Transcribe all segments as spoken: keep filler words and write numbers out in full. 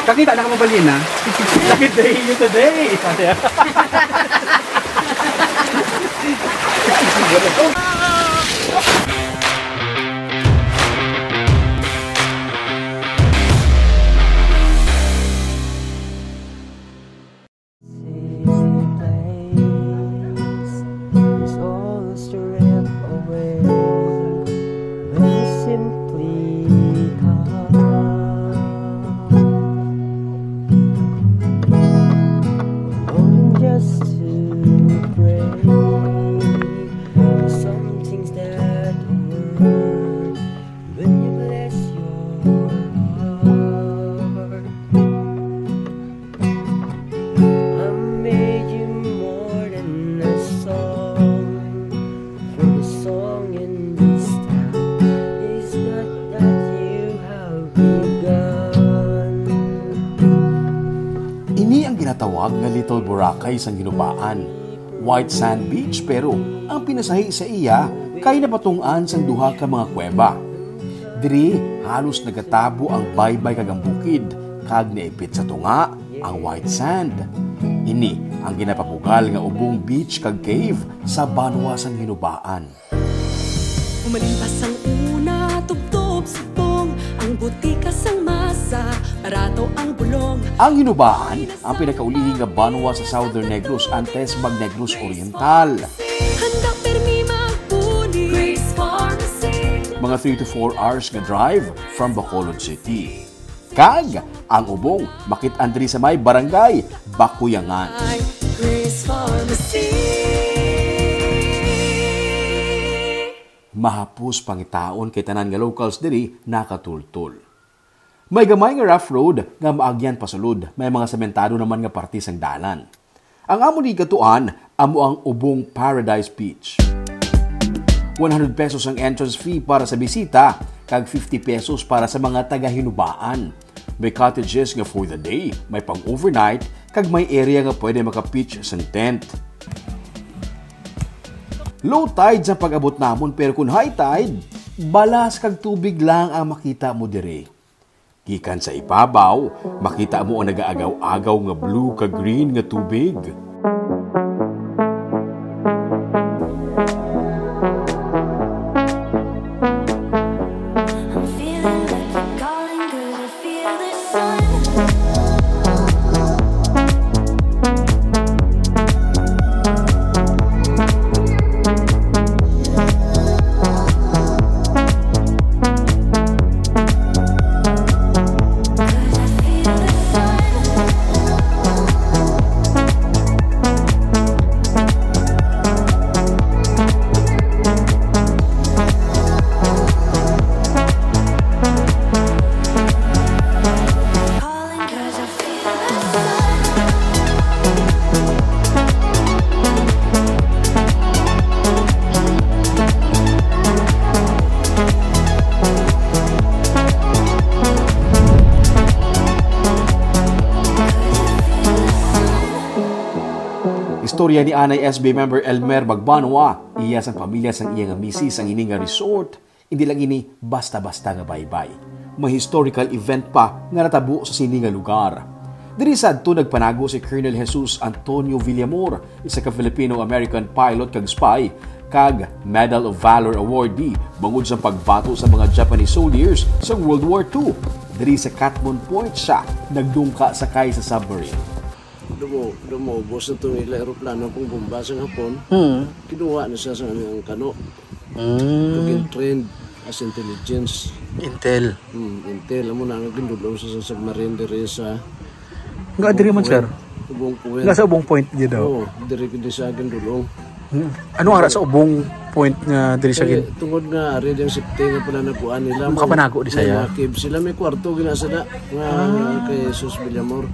Kakita na ka mo balina? Lucky day you today! Is all stripped away when you simply come. Longing just to pray for some things that were when you bless your heart. I made you more than a song for the song in this town. It's not that you have begun. Ini ang ginatawag nga Little Boracay sang Hinubaan. White sand beach, pero ang pinasahi sa iya kay napatung-an sang duha ka mga kuweba. Diri, halos nagatabo ang baybay kag ang bukid, kag naipit sa tunga ang white sand. Ini ang ginapabugal nga ubong beach kag cave sa banwa sang Hinubaan. Umalimpas ang una, tubtob subong, ang butika sang masa, barato ang bulong. Ang Hinubaan, ang pinakaulihi nga banwa sa Southern Negros, antes mag Negros Oriental. Handa permi magpuli. Grace Pharmacy. Mga three to four hours nga drive from Bacolod City. Kag ang ubong, makit-an diri sa may barangay Bakuyangan. Ay, Grace Pharmacy. Mahapos pangitaon kay tanan nga locals diri nakatultol. May gamay nga rough road nga maagyan pasulod, may mga sementado naman nga parte sang dalan. Ang amon gigatuan amo ang Ubong Paradise Beach. One hundred pesos ang entrance fee para sa bisita, kag fifty pesos para sa mga taga-Hinubaan. May cottages nga for the day, may pang-overnight, kag may area nga pwede maka-pitch sang tent. Low tide sa pag-abot namon, pero kung high tide, balas kag tubig lang ang makita mo diri. Gikan sa ibabaw, makita mo ang nagaagaw-agaw nga blue kag green nga tubig. I'm feeling like you're calling, 'cause I feel the sun. Istorya ni anay S B member Elmer Magbanwa, iya sang pamilya sang iya nga misis ang ini nga resort. Hindi lang ini basta-basta nga baybay. May historical event pa nga natabo sa sini nga lugar. Diri sadto nagpanago si Colonel Jesus Antonio Villamor, isa ka Filipino-American pilot kag spy, kag Medal of Valor awardee bangod sa pagbato sa mga Japanese soldiers sa World War Two. Diri sa Catmon Point siya nagdungka sakay sa submarine. Dumo, dumo, ubos na itong ila aeroplano kung bomba sa Hapon. Hmm. Kinuha na siya sa ang kano. Hmm. Naging trained as intelligence. Intel. Hmm, intel. Amo na ang gindulong sa, sa submarine diri sa Nga diri man, sir? Ubong Point. Nga sa Ubong Point, di daw? Oo, diri gid sa gindulong. Hmm. Ano ara sa Ubong Point nga diri sa Eh, gin- tungod nga ari ang safety nga pananaguan nila, Makapanago di may saya. Mga cave sila, may kwarto gina sa da, nga Ah. Kay Jesus Villamor.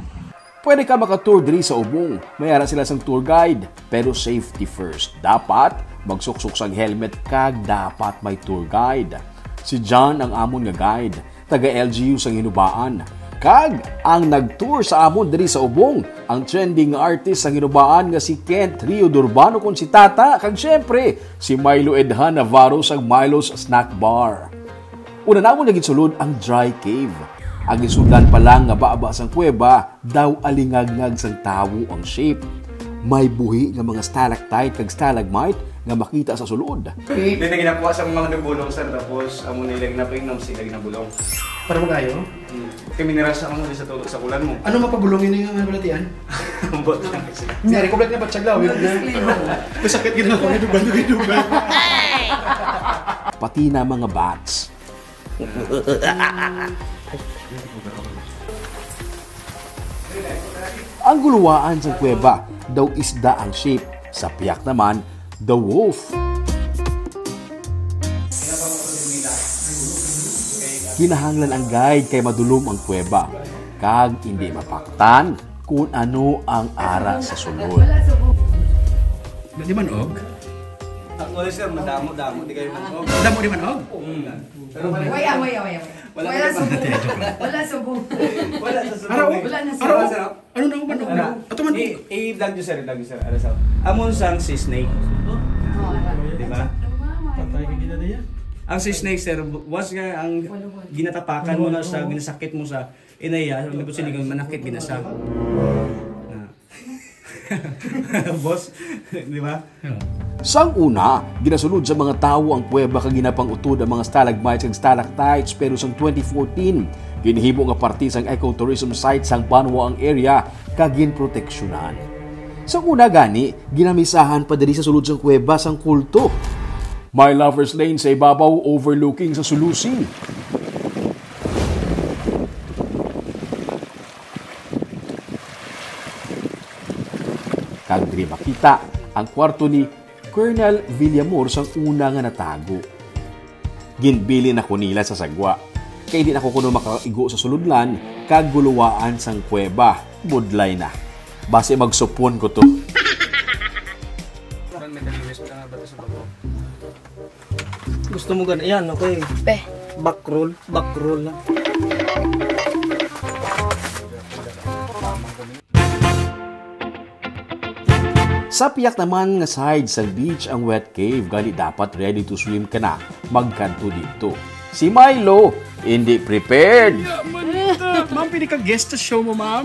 Pwede ka maka-tour diri sa Ubong. May ara sila sang tour guide, pero safety first. Dapat magsuksok sang helmet kag dapat may tour guide. Si John ang amon nga guide, taga L G U sang Hinubaan. Kag ang nag-tour sa amon diri sa Ubong, ang trending artist sang Hinubaan nga si Kent Rio Durbano kon si Tata, kag siyempre, si Milo Edhan Navarro sang Milo's Snack Bar. Una namon nga ginsulod ang Dry Cave. Ang ginsundan pa lang nga baba sang kuweba daw alingagngag sang tawo ang shape. May buhi nga mga stalactite kag stalagmite nga makita sa sulod. Hindi na ginakuha sa mga nabulong, sir. Tapos, amo na ilang napainom, sila ginabulong. Para magayo? Hmm. Kay mineral sa ano, sa tulog, sa kulan mo. Ano mapabulong yun yung balatian? Ambot lang kasi. Hindi, ko na batsag lang. Disclaimer. Masakit gid ako, dugan, dugan, dugan. Pati na mga bats. Ang guluwaan sang kuweba daw isda ang shape, sa piyak naman, the wolf. Kinahanglan ang guide kay madulom ang kuweba, kag hindi mapaktan kung ano ang ara sa sulod. Di man og? Actually, sir, madamo-damo, di kayo man og. Damo di man og? Mm. Pero wala. Waya, waya, waya, waya. Wala, wala sa buo. Joke lang. Wala sa buo. Wala sa subo. Araw? Wala na sa buo. Araw? Ano na man? Ano? Ato man. I-, i-vlog nyo, sir, i-vlog nyo, sir. Ano sa? Amon sang sea snake. Oh, ano? Di ba? Patay ka gina niya. Ang sea snake, sir, once nga ang ginatapakan mo na sa, ginasakit mo sa inaya, ang nagkutsiligon, manakit gina sa. Na. Boss, di ba? Sang una, ginasulod sa mga tawo ang kuweba kag ginapang-utod ang mga stalagmites kag stalactites, pero sang twenty fourteen, ginhimo nga parte sang ecotourism site sang banwa ang area kag ginproteksyonan. Sang una gani, ginamisahan pa diri sa sulod sang kuweba sang kulto. May Lovers Lane sa ibabaw, overlooking sa Sulusi. Kag diri makita ang kwarto ni Colonel Villamor sang una nga natago. Ginbilin ako nila sa sagwa, kay di na ko kuno makaigo sa sulodlan kag guluwaan sang kuweba. Budlay na. Basi magsupon ko to. Parang may nalinis na nga ba sa bago? Gusto mo gani? Yan, okay. Pe. Back roll, back roll lang. Sa piyak naman nga side sang beach ang wet cave, gani dapat ready to swim ka na magkadto didto. Si Milo, hindi prepared. Ma'am, pwede ka guest sa show mo, ma'am?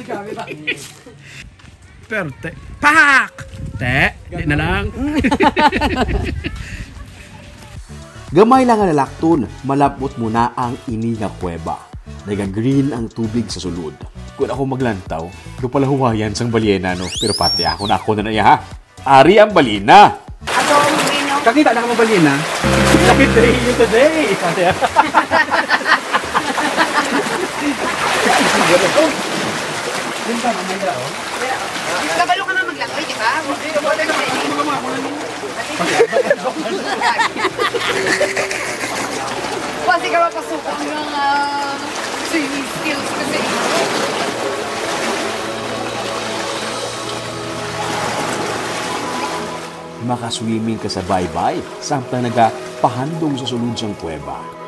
Grabe ba? Pero te, pak! Te, di na lang. Gamay lang nga nalakton, malabot mo na ang ini nga kuweba. Naga-green ang tubig sa sulod. Kung ako maglantaw, gapalahuwayan sang balyena, no? Pero pati ako na, ako na na iya, ha? Ari ang balyena! Ato ang balyena. Kakita na ka mo balyena? Happy day you today! Pati ako. Yun pa, mamaya, oh. Kabalo ka nga maglangoy, di ba? Hindi, kabalo ka nga maglangoy. Kasi ka mapasukan ng, ah, swimming skills kasi. Makaswimming ka sa baybay, samtang nagapahandom sa sulod sang kuweba.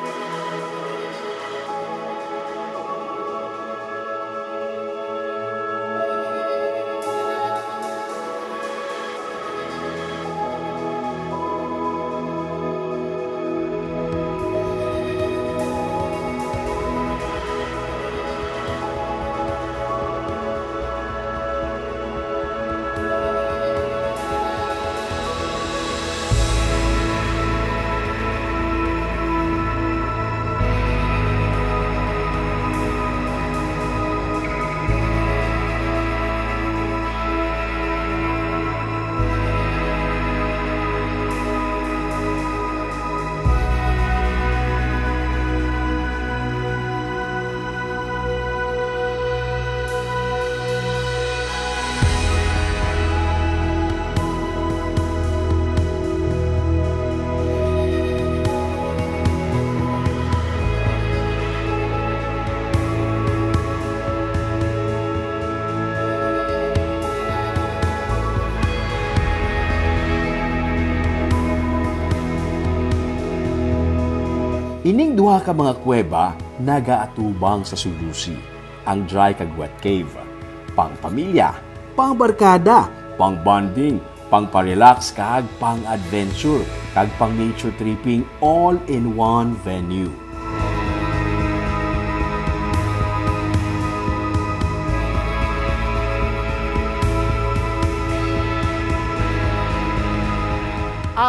Ining duha ka mga kuweba nagaatubang sa Sulusi, ang dry kag wet cave, pang pamilya, pang barkada, pang bonding, pang pa-relax kag pang adventure, kag pang nature tripping, all in one venue.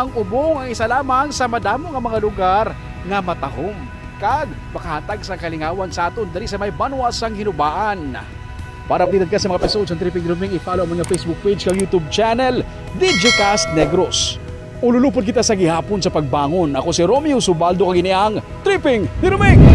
Ang ubong ang isa lamang sa madamo nga mga lugar nga matahom kag makahatag sa kalingawan sa aton diri sa may banwa sang Hinubaan. Para updated ka sa mga episodes ng Tripping Ruming, i-follow mo ang Facebook page kag YouTube channel, Digicast Negros. Ululupod kita sa gihapon sa pagbangon. Ako si Romeo Subaldo kag ini ang Tripping ni Ruming.